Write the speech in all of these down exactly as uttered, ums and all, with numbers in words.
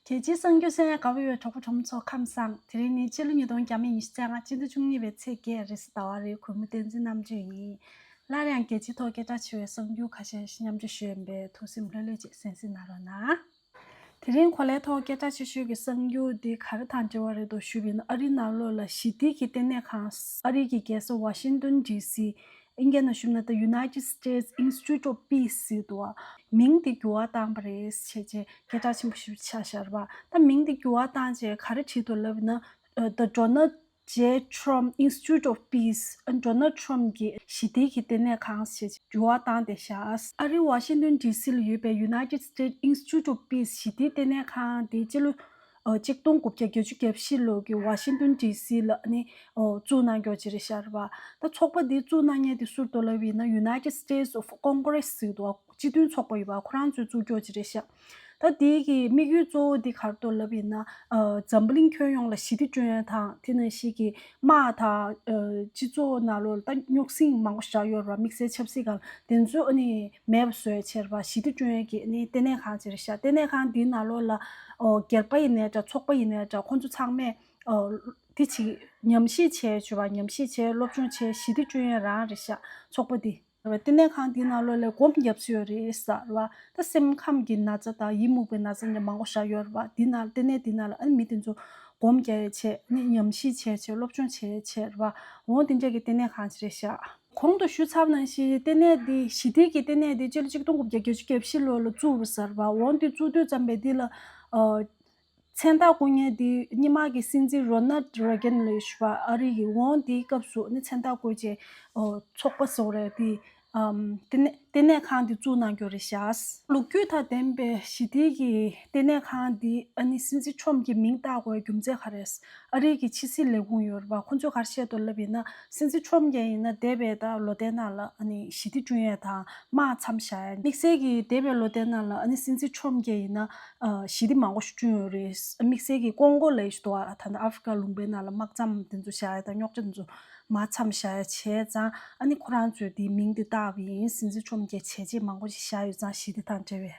རྒྱལ་སྤྱིའི་གསར་འགྱུར་གསན་ཡ་དགའ་པོ་ཡོད་གྲོགས་པོ་གྲོགས་མོ་ཚོ་ཁམས་བཟང་། དེ་རིང་ནི་ཕྱི་ལོ་ཉིས་སྟོང་ཉི་ཤུ་རྩ་ལྔ་སྤྱི་ཟླ་བཅུ་གཉིས་པའི་ཚེས་བརྒྱད་རེས་གཟའ་ཟླ་བ་རེད། གུས་མོ་བསྟན་འཛིན་རྣམ་དཔྱོད་ཡིན། སླར་ཡང་རྒྱལ་སྤྱིའི་ཐོག་སྐད་གྲགས་ཆེ་བའི་གསར་འགྱུར་ཁ་ཤས་ཤིག་མཉམ་སྤྱོད་ཞུ་ཡིན་པས་ཐུགས་སེམས་ལྷོད་ལྷོད་ཅིག་གསན་གཟིགས་གནང་རོགས་གནང་། དེ་རིང་གོ་ལའི་ཐོག་སྐད་གྲགས་ཆེ་ཤོས་ཀྱི་གསར་འགྱུར་འདི་ག་རེ་དང་འབྲེལ་བ་རེད་འདུག་ཞུས་པ་ཡིན་ན། ཨ་རིའི་ནང་ལོགས་ལ་ཞི་བདེ་གི་ལྟེ་གནས་ཁང་། ཨ་རི་གི་རྒྱལ་ས་ཝ་ཤིང་ཏོན་ཌི་སི། ཨིན་སྐད་ནང་ཞུས་ན། The United States Institute of Peace ཟེར་འདུག་བ། མིང་དེ་འགྱུར་བ་བཏང་པ་རེད་ཟེར་བྱས་སྐད་གྲགས་ཆེན་པོ་ཞིག་ཆགས་ཤག་རེད་བ། ད་མིང་དེ་འགྱུར་བ་བཏང་བྱས་ག་རེ་བྲིས་འདུག་ལབ་ན། The Donald J Trump Institute of Peace, Donald Trump གི་ཞི་བདེ་གི་ལྟེ་གནས་ཁང་ཞེས་འགྱུར་བ་བཏང་བསྡད་ཤག་ཨ་རི་ཝ་ཤིང་ཏོན་ཌི་སི་ལ་ཡོད་པའི་United States Institute of Peace ཞི་བདེ་ལྟེ་གནས་ཁང་དེ་སྤྱི་ལོ་ཨ་གཅིག་སྟོང་དགུ་བརྒྱ་བརྒྱད་ཅུ་གྱ་བཞི་ལོ་གི་ཝ་ཤིང་ཏོན་ཌི་སི་ལ་ཨ་ནི་ཨོ་བཙུགས་གནང་རྒྱུ་ཅིག་རེད་ཤག་རེད་བ། ད་ཚོགས་པ་འདི་བཙུགས་གནང་མཁན་དེ་སུ་རེད་འདུག་ལབ་ཡིན་ན། United States of Congress ཟེར་འདུག་བ། སྤྱི་མཐུན་ཚོགས་པ་ཡོད་པ། ཁོ་རང་ཚོས་བཙུགས་རྒྱུ་ཅིག་རེད་ཤག་ད་དེའི་གི་དམིགས་ཡུལ་གཙོ་བོ་འདི་ག་རེ་འདུག་ལབ་ཡིན་ན། ཨ་འཛམ་བུ་གླིང་ཁྱོན་ཡོངས་ལ་ཞི་བདེ་བསྐྲུན་ཡ་དང་། དེ་ནང་བཞིན་གི་དམག་དང་ཨ་སྤྱི་ཚོགས་ནང་ལོགས་ལ་ད་རྙོག་ཟིང་མང་པོ་ཞིག་ཡོད་རེད་བ། དམིགས་བསལ་ཆབ་སྲིད་སྒང་དེ་ཚོ་ཨ་ནི་མེད་པ་བཟོ་ཡ་བྱས་རེད་བ། ཞི་བདེ་བསྐྲུན་ཡ་གི་ཨ་ནི་ལྟེ་གནས་ཁང་ཅིག་རེད་ཤག་ལྟེ་གནས་ཁང་འདིའི་ནང་ལོགས་ལ་ཨོ་སྒེར་པ་ཡིན་ནའི་འདྲ། ཚོགས་པ་ཡིན་ནའི་འདྲ། ཁོང་ཚོ་ཚང་མས་ཨོ་དེ་ཅིག་ཉམས་ཞིབ་བྱས་བྱས་བ། ཉམས་ཞིབ་བྱས། སློབ་སྦྱོང་བྱས། ཞི་བདེ་བསྐྲུན་ཡ་རང་རེད་ཤག་ཚོགས་པ་འདི། ལྟེ་གནས་ཁང་འདིའི་ནང་ལོགས་ལ་སྒོམ་བརྒྱབ་སྲོལ་ཡོད་རེད་ཟེར་བ། ད་སེམས་ཁམས་ཀྱི་ན་ཚ་དང་ཡིད་མུག་པའི་ན་ཚ་འདྲ་མང་པོ་ཞིག་ཡོད་རེད་བ། འདི་ནང་ལྟེ་གནས་འདི་ནང་ལ་ཨ་ནི་མི་དེ་ཚོ་སྒོམ་རྒྱག་ཡ་བྱས། ཨ་ནི་ཉམས་ཞིབ་བྱས་བྱས། སློབ་སྦྱོང་བྱས་བྱས་རེད་བ། འོ་དེ་འདྲ་གི་ལྟེ་གནས་ཁང་ཞིག་རེད་ཤག་གོང་དུ་ཞུས་ཚར་བ་ནང་བཞིན་ལྟེ་གནས་འདི་ཞི་བདེ་གི་ལྟེ་གནས་འདི་སྤྱི་ལོ་གཅིག་སྟོང་དགུ་བརྒྱ་བརྒྱད་ཅུ་གྱ་བཞི་ལོ་ལ་བཙུགས་པ་ཟེར་བ། འོ་འདི་བཙུགས་དུས་ཙམ་པས་འདི་ལ་ཨ། མཚན་རྟགས་བཀོད་མཁན་དེ་སྔོན་མ་གི་སྲིད་འཛིན་རོ་ནལ་རེ་གན་ལབ་ཡོད་པ། ཨ་རི་གི། འོ་དེའི་སྐབས་སུ་ནི་མཚན་རྟགས་བཀོད་རྗེས་ཨོ་ཚོགས་པ་བཟོ་རེད་དེ། ཨམ་ལྟེ་གནས་ལྟེ་གནས་ཁང་དེ་བཙུགས་གནང་རྒྱུ་རེད་ཤག་ལོ་རྒྱུས་དང་ལྡན་པའི་ཞི་བདེ་གི་ལྟེ་གནས་ཁང་དེ་ཨ་ནི་སྲིད་འཛིན་ཁྲོམ་གྱི་མིང་བཏགས་དགོས་རྒྱུ་མཚན་ག་རེ། ཨ་རི་གི་ཕྱི་སྲིད་ལས་ཁུངས་ཡོད་རེད་པ། ཁོ་ཚོས་ག་རེ་བཤད་འདུག་ལབ་ཡིན་ན། སྲིད་འཛིན་ཁྲོམ་གྱིས་ཡིན་ན་འདས་པའི་ད་ལོ་ཟླའི་ནང་ལ་ཨ་ནི་ཞི་བདེ་བསྐྲུན་ཡས་དང་དམག་མཚམས་བཞག་ཡ། དམིགས་བསལ་གྱི་འདས་པའི་ལོ་ཟླའི་ནང་ལ་ཨ་ནི་སྲིད་འཛིན་ཁྲོམ་གྱིས་ཡིན་ན་ཨ་ཞི་བདེ་མང་པོ་ཞིག་བསྐྲུན་ཡོད་རེད། དམིགས་བསལ་གྱི་ཀོང་གོ་ལབ་ཡ་ཞིག་འདུག་ཨ། ད་ནི་ཨ་ཧྥི་རི་ཀ་ལུང་པའི་ནང་ལ་དམག་མཚམས་དེ་ཚོ་བཞག་ཡ་དང་རྙོག་དྲ་དེ་ཚོ་དམག་མཚམས་བཞག་ཡ་བྱས་ཙང་། ཨ་ནི་ཁོ་རང་ཚོས་དེའི་མིང་དེ་བཏགས་པ་ཡིན། སྲིད་འཛིན་ཁྲོམ་གྱིས་བྱས་རྗེས་མང་པོ་ཞིག་བཞག་ཡོད་ཙང་། ཞི་བདེ་དང་འབྲེལ་བའི།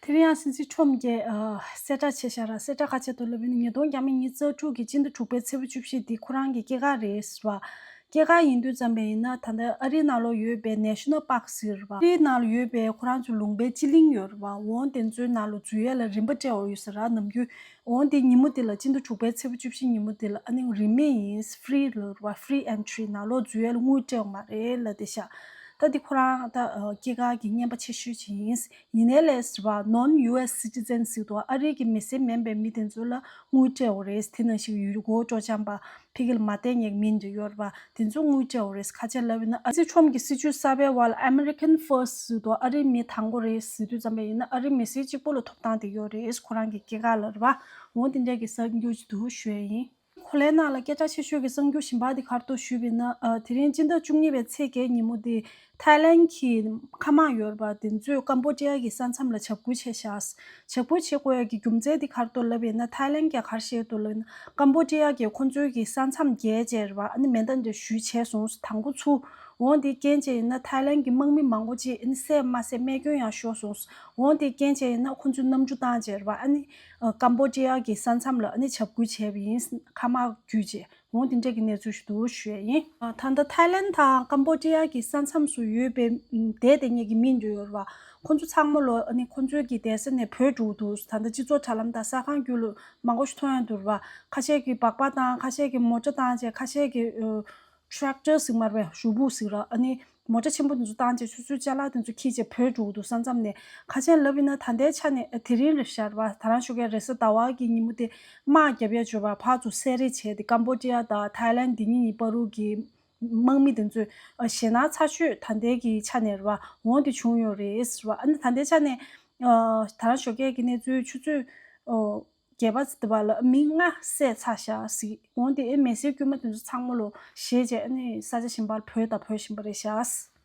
དེ་རིང་ཡང་སྲིད་འཛིན་ཁྲོམ་གྱིས་ཨ་གསལ་བསྒྲགས་བྱས་ཤག་ར། གསལ་བསྒྲགས་ག་རེ་བྱས་འདུག་ལབ་ན། ཉིས་སྟོང་ཉི་ཤུ་རྩ་དྲུག་གི་སྤྱི་ཟླ་དྲུག་པའི་ཚེས་པ་བཅུ་བཞི་འདི་ཁོ་རང་གི་སྐྱེས་སྐར་རེད་ཟེར་བ། སྐྱེས་སྐར་ཡིན་དུས་ཙམ་པ་ཡིན་ན། ད་ལྟ་ཨ་རིའི་ནང་ལོགས་ཡོད་པའི་National Park ཟེར་བ། ཨ་རིའི་ནང་ལ་ཡོད་པའི་ཁོ་རང་ཚོའི་ལུང་པའི་སྤྱི་གླིང་ཡོད་རེད་བ། འོ་དེ་ཚོའི་ནང་ལ་འཛུལ་ཡས་ལ་རིན་པ་སྤྲད་འོ་ཡོད་ཟེར་ར། ནམ་རྒྱུན། འོ་དེ་ཉིན་མོ་དེ་ལ། སྤྱི་ཟླ་དྲུག་པའི་ཚེས་པ་བཅུ་བཞི་ཉིན་མོ་དེ་ལ་ཨ་ནི་རིན་མེད་ཡིན། Free ལབ་རེད་བ། Free entry། ནང་ལོགས་འཛུལ་ཡས་ལ་དངུལ་སྤྲད་འོ་མ་རེད་ལབ་བསྡད་ཤག་ད་འདི་ཁོ་རང་ད་ཨ་སྐྱེས་སྐར་གྱི་རྔན་པ་ཆེ་ཤོས་ཅིག་ཡིན། ཡིན་ནའི་ལས་ཟེར་བ། Non-U S citizens ཟེར་འདུག་ཨ་རི་གི་མི་སེར་མིན་པའི་མི་དེ་ཚོ་ལ་དངུལ་སྤྲད་འོ་རེད། དེ་ནང་བཞིན་ཡུལ་སྐོར་སྤྲོ་འཆམ་པ། ཕ་གི་ལ་མ་བསྡད་མཁན་གྱི་མི་འདྲ་ཡོད་རེད་བ། དེ་ཚོ་དངུལ་སྤྲད་འོ་རེད། ག་རེ་བྱས་ལབ་ཡིན་ན། ཨ་སྲིད་ཁྲོམ་གྱི་སྲིད་ཇུས་གསར་པའི་འོག་ལ་American First ཟེར་འདུག་ཨ་རིའི་མི་དང་པོ་རེད་ཟེར་དུས་ཙམ་པ་ཡིན་ན། ཨ་རིའི་མི་སེར་གཅིག་པོ་ལ་ཐོབ་ཐང་དེ་ཡོད་རེད། ཁོ་རང་གི་སྐྱེས་སྐར་ལ་རེད་བ། འོ་དེ་འདྲ་གི་གསར་འགྱུར་ཅིག་འདུག་ཞུ་ཡས་ཡིན། གོ་ལའི་ནང་ལ་སྐད་གྲགས་ཆེ་ཤོས་ཀྱི་གསར་འགྱུར་གཞན་པ་དེ་ག་རེ་འདུག་ཞུས་པ་ཡིན་ན། ཨ་དེ་རིང་སྤྱི་ཟླ་བཅུ་གཉིས་པའི་ཚེས་བརྒྱད་ཉིན་མོ་དེ། ཐའི་ལན་གྱི་མཁའ་དམག་ཡོད་རེད་པ། དེ་ཚོས་ཀམ་བོ་ཌི་ཡ་གི་ས་མཚམས་ལ་འཇབ་རྒོལ་བྱས་ཤག་འཇབ་རྒོལ་བྱེད་དགོས་ཡ་གི་རྒྱུ་མཚན་དེ་ག་རེ་འདུག་ལབ་ཡིན་ན། ཐའི་ལན་གྱིས་ག་རེ་བཤད་འདུག་ལབ་ན། ཀམ་བོ་ཌི་ཡ་གིས་ཁོ་ཚོའི་གི་ས་མཚམས་བརྒལ་བྱས་རེད་པ། ཨ་ནི་མེ་མདའ་འདི་གཞུས་བྱས་སོང་། དང་པོ་ཚུར། འོ་དེ་རྐྱེན་བྱས་ཡིན་ན་ཐའི་ལན་གྱི་དམག་མི་མང་པོ་ཅིག་ཨ་ནི་བསད་མ་བསད་རྨས་སྐྱོན་ཡང་ཤོར་སོང་། འོ་དེ་རྐྱེན་བྱས་ཡིན་ན་ཁོ་ཚོས་གནམ་གྲུ་བཏང་བྱས་རེད་པ། ཨ་ནི་ཀམ་བོ་ཌི་ཡ་གི་ས་མཚམས་ལ་ཨ་ནི་འཇབ་རྒོལ་བྱས་པ་ཡིན། མཁའ་དམག་བརྒྱུད་བྱས། འོ་དེ་འདྲ་གི་གནས་ཚུལ་ཞིག་འདུག་ཞུ་ཡས་ཡིན། ཨ་ད་ལྟ་ཐའི་ལན་དང་ཀམ་བོ་ཌི་ཡ་གི་ས་མཚམས་སུ་ཡོད་པའི་ཨམ་བསྡད་བསྡད་མཁན་གྱི་མི་འདྲ་ཡོད་རེད་བ། ཁོ་ཚོ་ཚང་མ་ལོ་ཨ་ནི་ཁོ་ཚོའི་གི་བསྡད་ས་ནས་བྲོས་འགྲོ་འདུག་ད་ལྟ་སྤྱི་ཚོགས་དྲ་ལམ་དང་གསར་ཁང་བརྒྱུད་ལ་མང་པོ་ཞིག་མཐོང་ཡ་འདུག་རེད་བ། ཁ་ཤས་ཀྱིས་སྦག་སྦག་བཏང་། ཁ་ཤས་ཀྱིས་མོ་ཊ་བཏང་བྱས། ཁ་ཤས་ཀྱིས་ཨ་ཊེག་ཊར་ཟེར་མ་རེད་པས། གཞུ་སྦུག་ཟེར་ར། ཨ་ནི་མོ་ཊ་ཆེན་པོ་དེ་ཚོ་བཏང་བྱས་ཆུ་ཚོད་ཅ་ལག་དེ་ཚོ་འཁྱེར་བྱས་བྲོས་འགྲོ་འདུག་ས་མཚམས་ནས། ག་རེ་བྱས་ལབ་ཡིན་ན། ད་ལྟའི་ཆ་ནས་དེ་རིང་རེད་ཤག་རེད་བ། ད་རང་ཞོགས་ཀས་རེས་གཟའ་ཟླ་བ་གི་ཉིན་མོ་དེ་དམག་རྒྱབ་ཡ་བྱས་པ་ཕར་ཚུར་བསད་རེས་བྱས་ཏེ། ཀམ་བོ་ཌི་ཡ་དང་ཐའི་ལན་འདི་གཉིས་གཉིས་བར་དུ་གི་དམག་མི་དེ་ཚོས་ཨ་ཞེད་སྣང་ཚ་ཤོས་ད་ལྟའི་གི་ཆ་ནས་རེད་བ། འོ་དེ་བྱུང་ཡོད་རེད་ཟེར་བ། ཨ་ནི་ད་ལྟའི་ཆ་ནས་ཨ་ད་རང་ཞོགས་ཀས་ཀྱི་གནས་ཚུལ་ཆུ་ཚོད་ཨ་བརྒྱད་པ་ཙམ་པ་ལ་མི་ལྔ་བསད་ཚར་ཤག་ཟེར། འོ་དེ་ཨེ་མི་སེར་དཀྱུས་མ་དེ་ཚོ་ཚང་མ་ལོ་ཞེད་བྱས་ཨ་ནི་ས་ཆ་གཞན་པར་བྲོས་དང་བྲོས་བཞིན་པ་རེད་ཤག་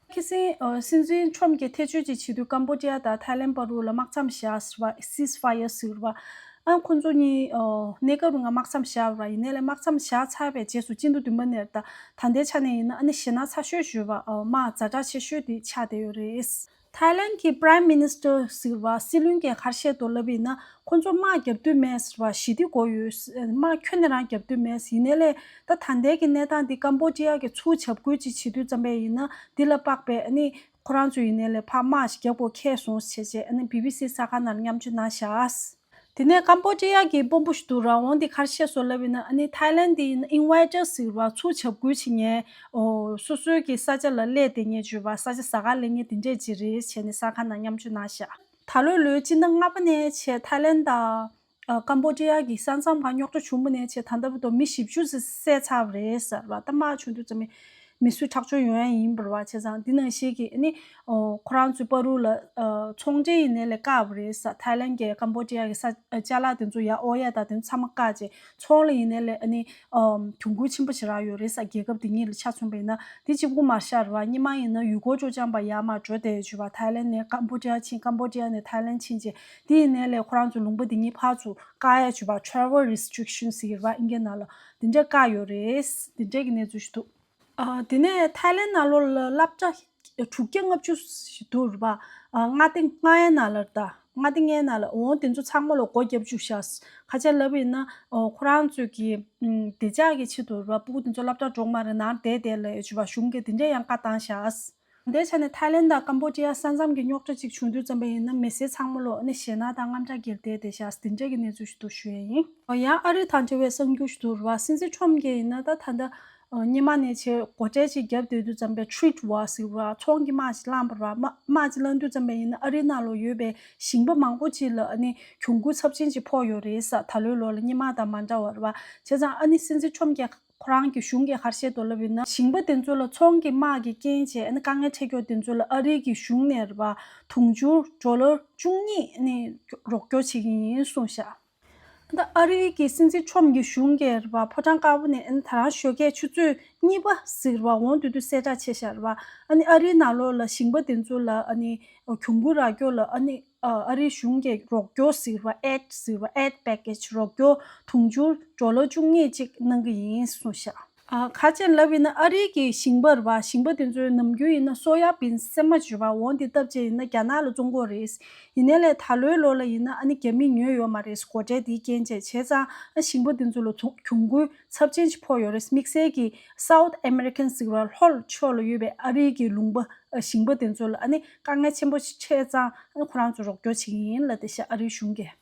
ཁ་སང་ཨ་སྲིད་འཛིན་ཁྲོམ་གྱིས་ཐེ་བྱུས་ཅིག་བྱེད་དུས། ཀམ་བོ་ཌི་ཡ་དང་ཐའི་ལན་བར་དུ་ལ་དམག་མཚམས་བཞག་ཟེར་བ། སིས་ཕ་ཡར་ཟེར་བ། ཨ་ཁོ་ཚོ་གཉིས་ཨ་གནས་སྐབས་རིང་ལ་དམག་མཚམས་བཞག་པ་ར། ཡིན་ནའི་ལས་དམག་མཚམས་བཞག་ཚར་བའི་རྗེས་སུ་སྤྱི་ཟླ་བདུན་པ་ནས་ད་ད་ལྟའི་ཆ་ནས་ཡིན་ན་ཨ་ནི་ཞེད་སྣང་ཚ་ཤོས་ཞུ་བ། ཨ་དམག་ཛ་དྲག་ཆེ་ཤོས་དེ་ཆགས་བསྡད་ཡོད་རེད། ཐའི་ལན་གྱི་Prime Minister ཟེར་བ་སྲིད་བློན་གྱིས་ག་རེ་བཤད་འདུག་ལབ་ཡིན་ན། ཁོ་ཚོ་དམག་རྒྱབ་འདོད་མེད་ཟེར་བ། ཞི་བདེ་དགོས་ཡོད། དམག་ཁྱོན་ནས་རང་རྒྱབ་འདོད་མེད་ཟེར། ཡིན་ནའི་ལས་ད་ད་ལྟའི་གི་གནས་སྟངས་འདི་ཀམ་བོ་ཌི་ཡ་གི་ཚུར་འཇབ་རྒོལ་ཅིག་བྱེད་དུས་ཙམ་པ་ཡིན་ན། འདི་ལ་དཔག་པའི་ཨ་ནི་ཁོ་རང་ཚོ་ཡིན་ནའི་ལས་ཕར་དམག་ཞིག་རྒྱག་དགོས་ཁེལ་སོང་བྱས་བྱས། ཨ་ནི་བི་བི་སི་གསར་ཁང་ནང་མཉམ་སྤྱོད་གནང་བཞག་དེ་ནས་ཀམ་བོ་ཌི་ཡ་གི་དཔོན་པོ་ཞིག་འདུག་ར། འོང་འདི་ག་རེ་བཤད་སོང་ལབ་ཡིན་ན། ཨ་ནི་ཐའི་ལན་འདི་ཡིན་ན་ཨིན་ཝའི་ཊར་ཟེར་བ་ཚུར་འཇབ་རྒོལ་བྱེད་མཁན། ཨོ། སོ་སོའི་གི་ས་ཆ་ལ་སླེབས་བསྡད་མཁན་བརྗོད་པ། ས་ཆ་ཟ་ག་སླེབས་མཁན་དེ་འདྲས་ཅིག་རེད་བྱས་ནས་གསར་ཁང་ནང་མཉམ་སྤྱོད་གནང་ཤག་ད་ལོའི་ལོའི་སྤྱི་ཟླ་ལྔ་པ་ནས་བྱས་ཐའི་ལན་དང་། ཨ། ཀམ་བོ་ཌི་ཡ་གི་ས་མཚམས་ཁག་རྙོག་དྲ་བྱུང་བ་ནས་བྱས་ད་ལྟ་བར་དུ་མི་བཞི་བཅུ་ཙམ་བསད་ཚར་བ་རེད་ཟེར་བ། ད་དམག་བྱུང་དུས་ཙམ་པའི་མི་གསོད་ཁྲག་སྦྱོར་ཡོང་ཡ་ཡིན་པ་རེད་བ། བྱས་ཙང་འདི་ནང་བཞིན་གྱི་ཨ་ནི། ཨོ། ཁོ་རང་ཚོའི་བར་དུ་ལ། ཨ། ཚོང་འབྲེལ་ཡིན་ནའི་ལས་བཀག་པ་རེད་ཟེར། ཐའི་ལན་གྱིས་ཀམ་བོ་ཌི་ཡ་གི་ས། ཨ། ཅ་ལག་དེ་ཚོ་ཡར་དབོར་ཡ་དང་དེ་ཚོ་ཚང་མ་བཀག་བྱས། ཚོང་ལ་ཡིན་ནའི་ལས་ཨ་ནི། ཨམ། གྱོང་གུན་ཆེན་པོ་ཞིག་རག་ཡོད་རེད་ཟེར། རྒྱལ་ཁབ་དེ་གཉིས་ལ་ཆ་མཚོན་པ་ཡིན་ན། དེ་གཅིག་པུ་མ་རེད་བ། སྔོན་མ་ཡིན་ན་ཡུལ་སྐོར་སྤྱོད་འཆམ་པ་ཡར་མར་འགྲོ་བསྡད་བྱས་བ། ཐའི་ལན་ནས་ཀམ་བོ་ཌི་ཡ་ཕྱིན། ཀམ་བོ་ཌི་ཡ་ནས་ཐའི་ལན་ཕྱིན་བྱས། དེ་ཡིན་ནའི་ལས་ཁོ་རང་ཚོ་ལུང་པ་དེ་གཉིས་ཕར་ཚུར་བཀག་ཡ་བྱས་བ། Travel restriction ཟེར་གྱི་རེད་བ། ཨིན་སྐད་ནང་ལ་དེ་འདྲ་བཀག་ཡོད་རེད། དེ་འདྲ་གི་གནས་ཚུལ་ཞིག་འདུག་ཨ། དེ་ནས་ཐའི་ལན་ནང་ལོགས་ལ་སློབ་གྲྭ་དྲུག་བརྒྱ་ལྔ་བཅུ་ཞིག་འདུག་རེད་པ། ཨ། མངའ་སྡེ་ལྔའི་ནང་ལ། ད་མངའ་སྡེ་ལྔའི་ནང་ལ། འོང་དེ་ཚོ་ཚང་མ་ལ་སྒོ་བརྒྱབ་བཅུག་ཤག་ཁ་ཆེ་ལབ་ཡིན་ན། ཨོ། ཁོ་རང་ཚོས་ཀྱི། ཨམ། བདེ་འཇགས་ཀྱི་ཆེད་དུ་རེད་པ། སྤུ་གུ་དེ་ཚོ་སློབ་གྲྭ་འགྲོ་གི་མ་རེད། ནང་བསྡད་བསྡད་ལབ་ཡོད་བྱས་བ། གཞུང་གིས་དེ་འདྲའི་ཡང་བཀའ་བཏང་ཤག་དེ་ཆ་ནས་ཐའི་ལན་དང་ཀམ་བོ་ཌི་ཡ་ས་མཚམས་ཀྱི་རྙོག་དྲ་ཅིག་བྱུང་དུས་ཙམ་པ་ཡིན་ན། མི་སེར་ཚང་མ་ལོ་ནི་ཞེད་སྣང་དང་དངངས་སྐྲག་སྐྱེས་བསྡད་བསྡད་ཤག་དེ་འདྲ་གི་གནས་ཚུལ་ཞིག་འདུག་ཞུ་ཡ་ཡིན། ཡང་ཨ་རི་དང་འབྲེལ་བའི་གསར་འགྱུར་ཞིག་འདུག་རེད་པ། སྲིད་འཛིན་ཁྲོམ་གྱིས་ཡིན་ན་ད་ད་ལྟ། ཨ། སྔོན་མ་ནས་བྱས་སྒོ་ཁྲལ་ཅིག་བརྒྱབ་བསྡད་དུས་ཙམ་པའི་ཊེ་རིད་ཝོར་ཟེར་བ། ཚོང་གི་དམག་ཅིག་བསླངས་པ་རེད་པ། དམག་དམག་ཅིག་བསླངས་དུས་ཙམ་པ་ཡིན་ན་ཨ་རིའི་ནང་ལོགས་ཡོད་པའི་ཞིང་པ་མང་པོ་ཅིག་ལ་ཨ་ནི་གྱོང་གུན་ཚབས་ཆེན་ཅིག་ཕོག་ཡོད་རེད་ཟེར། ད་ལོའི་ལོ་ལ་སྔོན་མ་དང་མ་འདྲ་བ་རེད་པ། བྱས་ཙང་ཨ་ནི་སྲིད་འཛིན་ཁྲོམ་གྱིས། ཁོ་རང་གི་གཞུང་གིས་ག་རེ་བཤད་འདུག་ལབ་ཡིན་ན། ཞིང་པ་དེ་ཚོ་ལ་ཚོང་གི་དམག་གིས་རྐྱེན་བྱས། ཨ་ནི་དཀའ་ངལ་འཕྲད་རྒྱུ་དེ་ཚོ་ལ་ཨ་རིའི་གི་གཞུང་ནས་རེད་པ། དུང་ཕྱུར་ཌོ་ལར་བཅུ་གཉིས་ཨ་ནི་རོགས་སྐྱོར་བྱེད་ཀྱི་ཡིན་གསུངས་ཤག་ད་ཨ་རིའི་གི་སྲིད་འཛིན་ཁྲོམ་གྱི་གཞུང་གིས་རེད་པ། ཕོ་བྲང་དཀར་པོ་ནས་ཨ་ནི་ད་རང་ཞོགས་ཀས་ཆུ་ཚོད་གཉིས་པ་ཟིག་རེད་པ། འོང་དུས་དུས་གསལ་བསྒྲགས་བྱས་ཤག་རེད་པ། ཨ་ནི་ཨ་རིའི་ནང་ལོགས་ལ་ཞིང་པ་དེ་ཚོ་ལ་ཨ་ནི་གྱོང་གུན་རག་རྒྱུ་ལ་ཨ་ནི། ཨ། ཨ་རིའི་གཞུང་གིས་རོགས་སྐྱོར་ཟེར་བ། aid ཟེར་བ། aid package རོགས་སྐྱོར་དུང་ཕྱུར་ཌོ་ལར་བཅུ་གཉིས་ཅིག་གནང་གི་ཡིན་གསུངས་ཤག་ཨ། ག་རེ་བྱས་ལབ་ཡིན་ན་ཨ་རིའི་གི་ཞིང་པ་རེད་པ། ཞིང་པ་དེ་ཚོའི་ནམ་རྒྱུན་ཡིན་ན་སོ་ཡ་བིན་སྲན་མ་བརྗོད་པ། འོང་དེ་བཏབ་བྱས་ཡིན་ན་རྒྱ་ནག་ལ་བཙོང་གི་ཡོད་རེད། ཡིན་ནའི་ལས་ད་ལོའི་ལོ་ལ་ཡིན་ན་ཨ་ནི་རྒྱ་མིས་ཉོས་ཡོད་མ་རེད། སྒོ་ཁྲལ་དེའི་རྐྱེན་བྱས། བྱས་ཙང་ཨ་ཞིང་པ་དེ་ཚོ་ལ་གྱོང་གུན་ཚབས་ཆེན་ཞིག་ཕོག་ཡོད་རེད། དམིགས་བསལ་གྱི་South American ཟེར་བ། ལྷོ་ཕྱོགས་ལ་ཡོད་པའི་ཨ་རིའི་གི་ལུང་པ། ཨ། ཞིང་པ་དེ་ཚོ་ལ་ཨ་ནི་དཀའ་ངལ་ཆེན་པོ་ཞིག་འཕྲད་ཙང་ཨ་ནི་ཁོ་རང་ཚོ་རོགས་སྐྱོར་བྱེད་ཀྱི་ཡིན་ལབ་བསྡད་ཤག་ཨ་རིའི་གཞུང་གིས།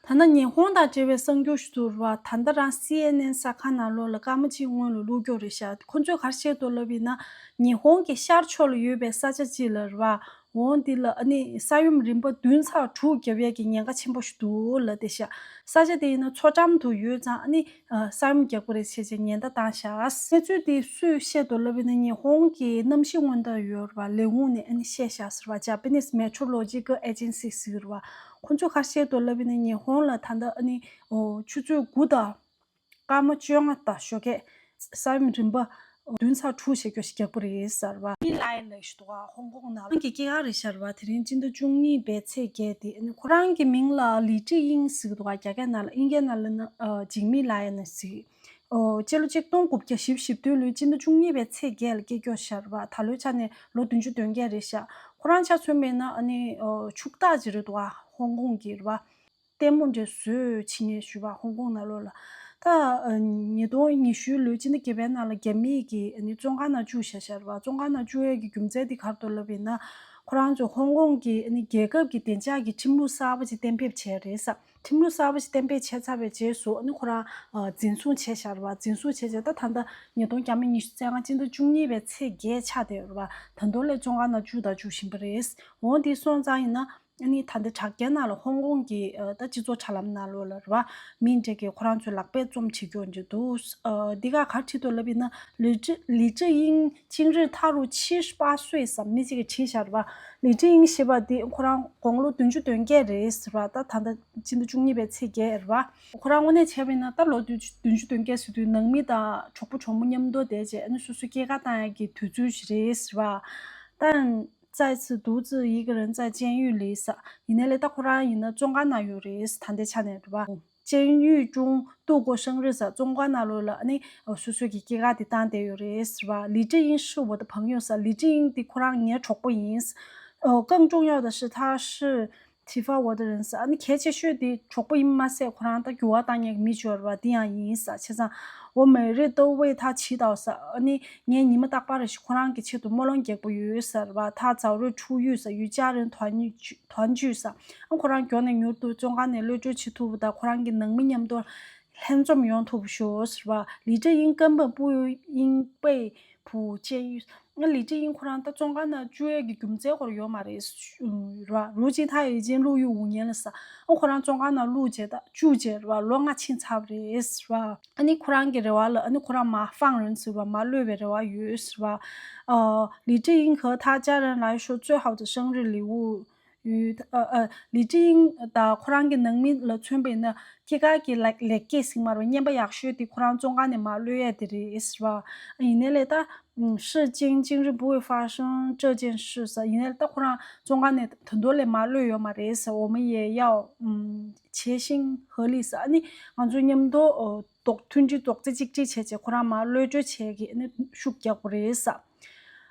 ད་ནི་ཉི་ཧོང་དང་འབྲེལ་བའི་གསར་འགྱུར་ཞིག་འདུག་རེད་པ། ད་ལྟ་རང་སི་ཨེན་ཨེན་གསར་ཁང་ནང་ལོགས་ལ་སྐར་མ་གཅིག་སྔོན་ལ་བླུགས་རྒྱུ་རེད་ཤག་ཁོ་ཚོས་ག་རེ་བཤད་འདུག་ལབ་ཡིན་ན། ཉི་ཧོང་གི་ཤར་ཕྱོགས་ལ་ཡོད་པའི་ས་ཆ་གཅིག་ལ་རེད་པ། འོང་འདི་ལ་ཨ་ནི་ས་ཡོམ་རིམ་པ་བདུན་ཚེག་དྲུག་བརྒྱབ་ཡས་ཀྱི་ཉེན་ཁ་ཆེན་པོ་ཞིག་འདུག་ལབ་བསྡད་ཤག་ས་ཆ་དེ་ཡིན་ན་མཚོ་འགྲམ་དུ་ཡོད་ཙང་ཨ་ནི། ཨ། ས་ཡོམ་རྒྱག་གི་རེད་བྱས་བྱས་ཉེན་བརྡ་བཏང་ཤག་གནས་ཚུལ་འདི་སུས་བཤད་འདུག་ལབ་ཡིན་ན། ཉི་ཧོང་གི་གནམ་གཤིས་སྔོན་བརྡ་ཡོད་རེད་པ། ལས་ཁུངས་ནས་ཨ་ནི་བཤད་ཤག་ཟེར་བ། Japanese Meteorological Agency ཟེར་བ། ཁོ་ཚོས་ག་རེ་བཤད་འདུག་ལབ་ཡིན་ན། ཉི་ཧོང་ལ་ད་ལྟ་ཨ་ནི། ཨོ། ཆུ་ཚོད་དགུ་དང་སྐར་མ་བཅོ་ལྔ་དང་ཞོགས་ཀས་ས་ཡོམ་རིམ་པ་བདུན་ཚེག་དྲུག་བྱེད་རྒྱུ་ཞིག་རྒྱག་གི་རེད་ཟེར་བ། ཇི་མི་ལའོན་ལབ་ཞིག་འདུག་ག་ཧོང་ཀོང་ནང་ལ། ཁོང་གི་སྐྱེས་སྐར་རེད་ཤག་རེད་པ། དེ་རིང་སྤྱི་ཟླ་བཅུ་གཉིས་པའི་ཚེས་བརྒྱད་དེ། ཨ་ནི་ཁོ་རང་གི་མིང་ལ་ལི་ཀྲི་དབྱིང་ཟེར་གྱི་འདུག་ག་རྒྱ་སྐད་ནང་ལ། དབྱིན་སྐད་ནང་ལ་ན། ཨ། ཇི་མི་ལའོན་ཟེར། ཨོ། སྤྱི་ལོ་གཅིག་སྟོང་དགུ་བརྒྱ་བཞི་བཅུ་ཞེ་བདུན་ལོའི་སྤྱི་ཟླ་བཅུ་གཉིས་པའི་ཚེས་བརྒྱད་ལ་སྐྱེས་རྒྱུ་ཤག་རེད་པ། ད་ལོའི་ཆ་ནས་ལོ་བདུན་ཅུ་དོན་བརྒྱད་རེད་ཤག་ཁོ་རང་ཆ་མཚོན་པ་ཡིན་ན་ཨ་ནི། ཨོ། ཕྱུག་བདག་ཅིག་རེད་འདུག་ག་ཧོང་ཀོང་གི་རེད་པ། ལྟད་མོ་འདྲ་བཟོས་བྱེད་མཁན་ཞུ་བ། ཧོང་ཀོང་ནང་ལོགས་ལ། ད་ཉིས་སྟོང་ཉི་ཤུ་ལོའི་སྤྱི་ཟླ་བརྒྱད་པའི་ནང་ལ་རྒྱ་མིས་ཀྱིས་ཨ་ནི་བཙོན་ཁང་ནང་བཅུག་བཞག་ཤག་རེད་པ། བཙོན་ཁང་ནང་བཅུག་ཡས་ཀྱི་རྒྱུ་མཚན་དེ་ག་རེ་འདུག་ལབ་ཡིན་ན། ཁོ་རང་ཚོ་ཧོང་ཀོང་གི་ཨ་ནི་རྒྱལ་ཁབ་ཀྱི་བདེ་འཇགས་ཀྱི་ཁྲིམས་ལུགས་གསར་པ་ཅིག་གཏན་འབེབས་བྱས་རེད་ཟེར། ཁྲིམས་ལུགས་གསར་པ་ཞིག་གཏན་འབེབས་བྱས་ཚར་བའི་རྗེས་སུ་ཨ་ནི་ཁོ་རང་ཨ་འཛིན་བཟུང་བྱས་བཞག་རེད་པ། འཛིན་བཟུང་བྱས་རྗེས་ད་ད་ལྟ་ཉིས་སྟོང་བརྒྱ་མེད་ཉི་ཤུ་རྩ་ལྔ་སྤྱི་ཟླ་བཅུ་གཉིས་པའི་ཚེས་བརྒྱད་ཆགས་བསྡད་ཡོད་རེད་པ། ད་དུང་ལས་བཙོན་ཁང་ནང་བཅུག་དང་འཇུག་བཞིན་པ་རེད། འོ་འདི་སོང་ཙང་ཡིན་ན་ཨ་ནི་ད་ལྟ་དྲ་རྒྱའི་ནང་ལ་ཧོང་ཀོང་གི་ཨ་ད་སྤྱི་ཚོགས་དྲ་ལམ་ནང་ལོགས་ལ་རེད་པ། མི་འདྲ་གིས་ཁོ་རང་ཚོའི་ལག་པས་རྩོམ་བྱེད་རྒྱུ་འདྲ་འདུག་ཨ་འདི་ག་ག་རེ་བྲིས་འདུག་ལབ་ཡིན་ན། 李志- 李志英今日踏入七十八岁ཟེར་མི་གཅིག་གིས་བྲིས་བཞག་རེད་པ། 李志英ཞེས་པ་འདི་ཁོ་རང་དགུང་ལོ་བདུན་ཅུ་དོན་བརྒྱད་རེད་ཟེར་བ། ད་ད་ལྟ་སྤྱི་ཟླ་བཅུ་གཉིས་པའི་ཚེས་བརྒྱད་རེད་པ། ཁོ་རང་དངོས་གནས་བྱས་པ་ཡིན་ན་ད་ལོ་བདུན་ཅུ་བདུན་ཅུ་དོན་བརྒྱད་ཟེར་དུས་ནང་མི་དང་གྲོགས་པོ་གྲོགས་མོ་མཉམ་དུ་བསྡད་བྱས་ཨ་ནི་སོ་སོའི་སྐྱེས་སྐར་བཏང་ཡག་གི་དུས་ཚོད་ཞིག་རེད་ཟེར་བ། 但再次独自一个人在监狱里ཟེར། ཡིན་ནའི་ལས་ད་ཁོ་རང་ཡིན་ན་བཙོན་ཁང་ནང་ཡོད་རེད་ཟེར། ད་ལྟའི་ཆ་ནས་རེད་པ། 监狱中度过生日ཟེར། བཙོན་ཁང་ནང་ལོགས་ལ་ཨ་ནི་སོ་སོའི་གི་སྐྱེས་སྐར་དེ་བཏང་བསྡད་ཡོད་རེད་ཟེར་བ། 李志英是我的朋友ཟེར། 李志英འདི་ཁོ་རང་ངའི་གྲོགས་པོ་ཡིན། 哦，更重要的是他是 Tifa Water 人是 ཨ་ནི་གལ་ཆེ་ཤོས་དེ་གྲོགས་པོ་ཡིན་མ་ཟད་ཁོ་རང་ད་འགྱུར་བ་བཏང་མཁན་གྱི་མི་སྦྱོར་བ་དེ་ཡང་ཡིན་ས། བྱས་ཙང་འོ་མེ་རི་ཏོ་ཝེ་ད་ཇི་ཏའོ་ས། ཨ་ནི་ངས་ཉི་མ་རྟག་པར་རེ་ཞིག་ཁོ་རང་གི་ཆེད་དུ་སྨོན་ལམ་རྒྱག་པ་ཡོད་ཟེར་བ། ད་ཛའོ་རུ་ཁྲུ་ཡུས་ས་ཡུས་ཅག་རིན་ཐོན་ཐོན་ཇུས་ས། ཨ་ཁོ་རང་མགྱོགས་ནས་མྱུར་དུ་བཙོན་ཁང་ནས་གློད་གྲོལ་བྱེད་ཐུབ་པ་དང་ཁོ་རང་གི་ནང་མི་མཉམ་དུ་ལྷན་འཛོམས་ཡོང་ཐུབ་ཤོག་ཟེར་བ། ལི་ཀྲི་དབྱིན་ཀམ་པ་པུ་དབྱིན་པའི་བུ་ཅན་ཡུས། ང་ལི་ཀྲི་དབྱིན་ཁོ་རང་ད་བཙོན་ཁང་ནང་བཅུག་ཡས་ཀྱི་རྒྱུ་མཚན་ཁོ་རང་ཡོད་མ་རེད་ར། 如今他已经入狱五年了ས། ཨ་ཁོ་རང་བཙོན་ཁང་ནང་བླུགས་བྱས་ད་བཅུག་བྱས་ར་ལོ་ལྔ་ཕྱིན་ཚར་བ་རེད་ར། ཨ་ནི་ཁོ་རང་གི་རེ་བ་ལ་ཨ་ནི་ཁོ་རང་མ་放人ཟེར་བ་མ་གློད་པའི་རེ་བ་ཡོད་ཟེར་བ། 呃，李智英和他家人来说，最好的生日礼物 ཡོད། ཨ་ཨ་ལི་ཀྲི་དབྱིན་དང་ཁོ་རང་གི་ནང་མི་ལ་མཚོན་པ་ཡིན་ན་སྐྱེས་སྐར་གྱི་ལེགས་ལེགས་སྐྱེས་ཟེར་མ་རེད། བརྙན་པ་ཡག་ཤོས་དེ་ཁོ་རང་བཙོན་ཁང་ནས་མར་གློད་ཡས་དེ་རེད་ཟེར་བ། ཡིན་ནའི་ལས་ད་ཨུམ། 事情今日不会发生这件事ས། ཡིན་ནའི་ལས་ད་ཁོ་རང་བཙོན་ཁང་ནས་ད་དུང་ལས་མར་གློད་ཡོད་མ་རེད་ཟེར། 我们也要嗯，齐心合力ས། ཨ་ནི་ང་ཚོ་མཉམ་དུ་ཨོ་རྡོག་མཐུན་སྒྲིལ་རྡོག་རྩ་གཅིག་སྒྲིལ་བྱས་བྱས་ཁོ་རང་མར་གློད་གྲོལ་བྱས་ཀྱི་ཨ་ནི་ཤུགས་རྒྱག་དགོས་རེད་ས།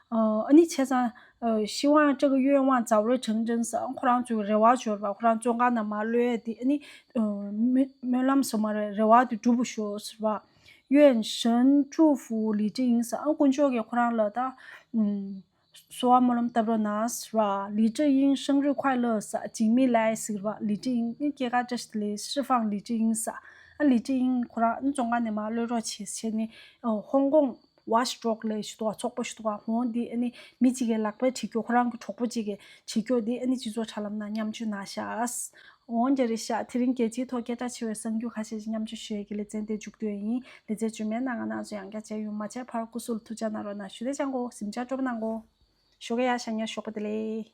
呃，ཨ་ནི་བྱས་ཙང་། 呃，希望这个愿望早日成真ས། ཁོ་རང་ཚོའི་རེ་བ་འབྱོར་བ། ཁོ་རང་བཙོན་ཁང་ནང་མར་གློད་ཡས་དེ་ཨ་ནི། 呃，སྨོན་སྨོན་ལམ་ཟེར་མ་རེད། རེ་བ་དེ་འགྲུབ་པ་ཤོག་ཟེར་བ། 愿神祝福李智英ས། ཨ་དཀོན་མཆོག་གིས་ཁོ་རང་ལ་ད། ཨུམ། གསོལ་བ་སྨོན་ལམ་བཏབ་རོགས་གནང་ཟེར་བ། 李智英生日快乐ས། 吉米来ཟེར་བ། 李智英སྐྱེས་སྐར་བཀྲ་ཤིས་བདེ་ལེགས། 释放李智英ས། ཨ་ལི་ཀྲི་དབྱིན་ཁོ་རང་ཨ་ནི་བཙོན་ཁང་ནས་མར་གློད་རོགས་བྱེད་བྱས་ནས་ཨ་ཧོང་ཀོང་Watchdog ལབ་ཞིག་འདུག་ག་ཚོགས་པ་ཞིག་འདུག་ག་འོང་དེ་ཨ་ནི་མི་གཅིག་གིས་ལག་པས་བྲིས་རྒྱུ། ཁོ་རང་གི་གྲོགས་པོ་གཅིག་གིས་བྲིས་རྒྱུ་དེ་ཨ་ནི་སྤྱི་ཚོགས་དྲ་ལམ་ནང་མཉམ་སྤྱོད་གནང་ཤག་འོང་རྒྱ་རེད་ཤག་དེ་རིང་རྒྱལ་སྤྱིའི་ཐོག་སྐད་གྲགས་ཆེ་བའི་གསར་འགྱུར་ཁ་ཤས་ཤིག་མཉམ་སྤྱོད་ཞུ་ཡས་ཀྱི་ལེ་ཚན་དེ་མཇུག་བསྡུས་ཡིན། ལེ་ཚན་རྗེས་མའི་ནང་ང་རང་ཚོ་ཡང་བསྐྱར་མཇལ་ཡོང་། མ་མཇལ་བར་སྐུ་གཟུགས་ལ་ཐུགས་ཅག་གནང་རོགས་གནང་། ཞུ་དེ་ཅང་གོ་གཟིམ་ཅག་སྤྲོ་པོ་གནང་གོ་ཞོགས་ཀས་ཡ་ཤ་ཉ་ཞོགས་པ་བདེ་ལེགས།